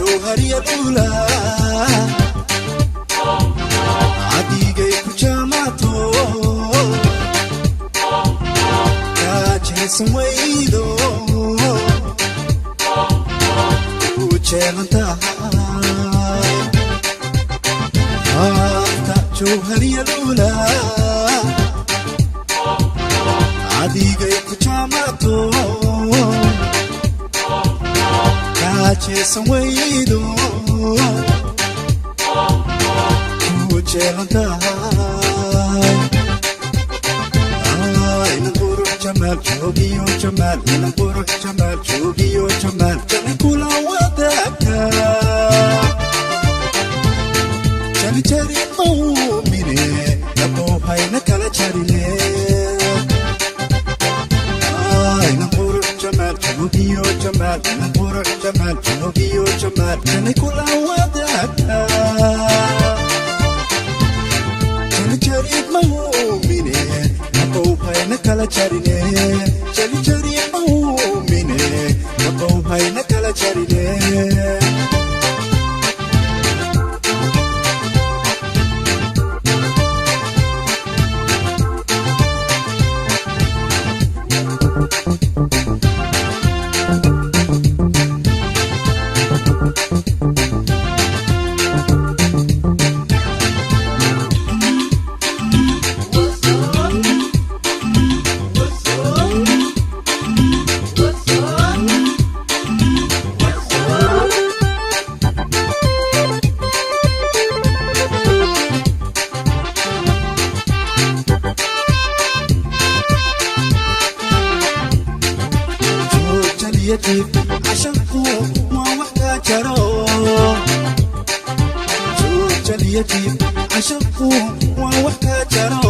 Jawhariya dhula adigay ku jaamaato, kaajaysan weydo ku jeelan tahay. Haafta jawhariya dhula adigay ku jaamaato, kaajaysan weydo ku jeelan tahay. Inan qurux jamaal joogiyo jamaal, inan qurux jamaal joogiyo jamaal, jani kula wadaagtaa, jani jari mawmine dabowhayna kala jarine. Inan qurux jamaal joogiyo jamaal, inan qurux jamaal joogiyo jamaal, jani kula wadaagtaa, jari mawmine dabowhayna kala jarine, jari jari mawmine dabowhayna kala jarine. Joojaliya jiif cashanku waa wax kaa jaro. Joojaliya jiif cashanku waa wax kaa jaro.